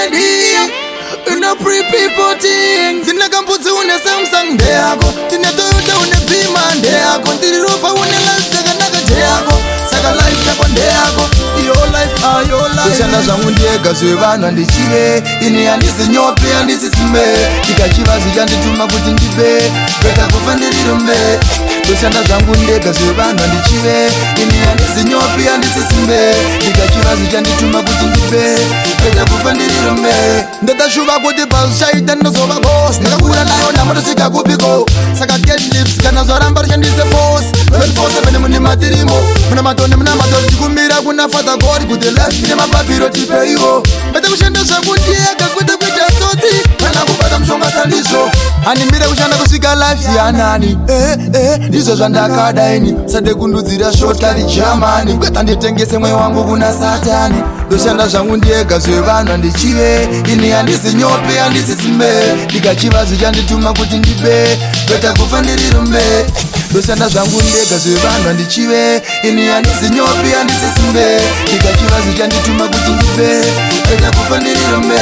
Fendi. No pre people things. Ndine kambudzi, une Samsung, ndeyako. Tine Toyota, une Beamer, ndeyako. Ndiri rofa, une life yakanaka, ndeyako. Saka life yako ndeyako. Your life are your life. Kushanda zvangu ndega, zvevanhu handichive. Ini handisi nyope, handisi simbe. Ndikachiva zvichandituma kuti ndibe, better kufa ndirirombe. Kushanda zvangu ndega, zvevanhu handichive. Ini handisi nyope, handisi simbe. Ndikachiva zvichandituma kuti ndibe, better kufa ndirirombe. Ndatashuva kuti pazvichaita ndinozova boss. Ndakakura nayo ndamotosvika kupiko. Saka cash lips, kana zvaramba rishandise force 24/7. Mune matirimo, muna matone, muna matone. Tikumira kuna Father God kuti life ine mapapiro tipeiwo. Better kushanda zvangu ndiyega, kwete kuita tsotsi kana kubata mushonga sandizvo. Handimire kushanda kusvika life yanani. Ndizvo zvandakadaini. Sade kundudzira shortcut Germany, kweta nditengese mweya wangu kuna Satani. Ndoshanda zvangu ndiyega, zvevanhu handichive. Ini handisi nyope, handisi simbe. Ndikachiva zvichandituma kuti ndibe, better kufa ndirirombe. Ndoshanda zvangu ndega, zvevanhu handichive. Ini handisi nyope, handisi simbe. Ndikachiva zvichandituma kuti ndibe, better kufa ndirirombe.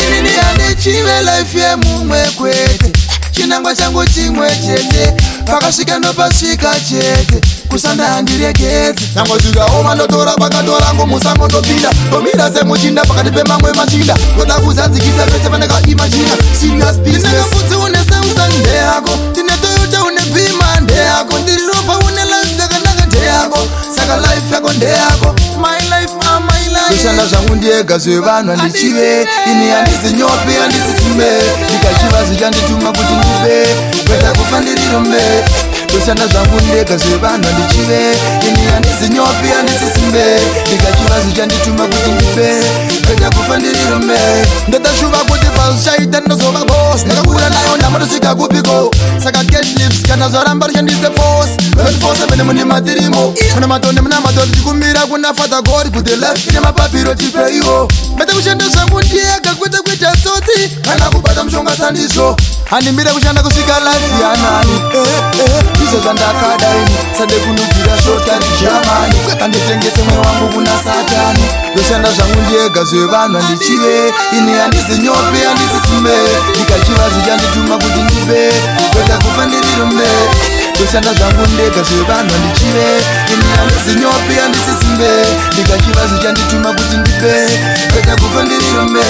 Inini handichive life yemumwe, kwete. Chinangwa changu chimwe chete, pakasvika ndopasvika chete. Kushanda handiregedzi, nyange zvikaoma. Ndotora pakatora musango, ndopinda, ndomira semuchinda pakati pemamwe machinda. Ndoda kuzadzikisa pese pandakaimachina. Serious business. Ndine une Samsung, ndeyako. Tine Toyota, une Beamer, ndeyako. Ndiri rofa, une life yakanaka, ndeyako. Saka life yako ndeyako. My life are my life. Kushanda zvangu ndiyega, zvevanhu handichive. Ini handisi nyope, handisi simbe. Ndikachiva zvichandituma kuti ndibe, better kufa ndirirombe. Kushanda zvangu ndega, zvevanhu handichive. Ini handisi nyope, handisi simbe. Ndikachiva zvichandituma kuti ndibe, better kufa ndirirombe. Ndatashuva kuti pazvichaita ndinozova boss. Ndakakura nayo ndamotosvika kupiko. Saka cash lips, kana zvaramba rishandise force 24/7. Mune matirimo, muna matone, muna matone. Tikumira kuna Father God kuti life ine mapapiro tipeiwo. Better kushanda zvangu ndiyega, kwete kuita tsotsi kana kubata mushonga sandizvo. Handimire kushanda kusvika life yanani. Ndizvo zvandakadaini. Sade kundudzira shortcut Germany, kweta nditengese mweya wangu kuna Satani. Ndoshanda zvangu ndiyega, zvevanhu handichive. Ini handisi nyope, handisi simbe. Ndikachiva zvichandituma kuti ndibe, better kufa ndirirombe. Ndoshanda zvangu ndega, zvevanhu handichive. Ini handisi nyope, handisi simbe. Ndikachiva zvichandituma kuti ndibe, better kufa ndirirombe.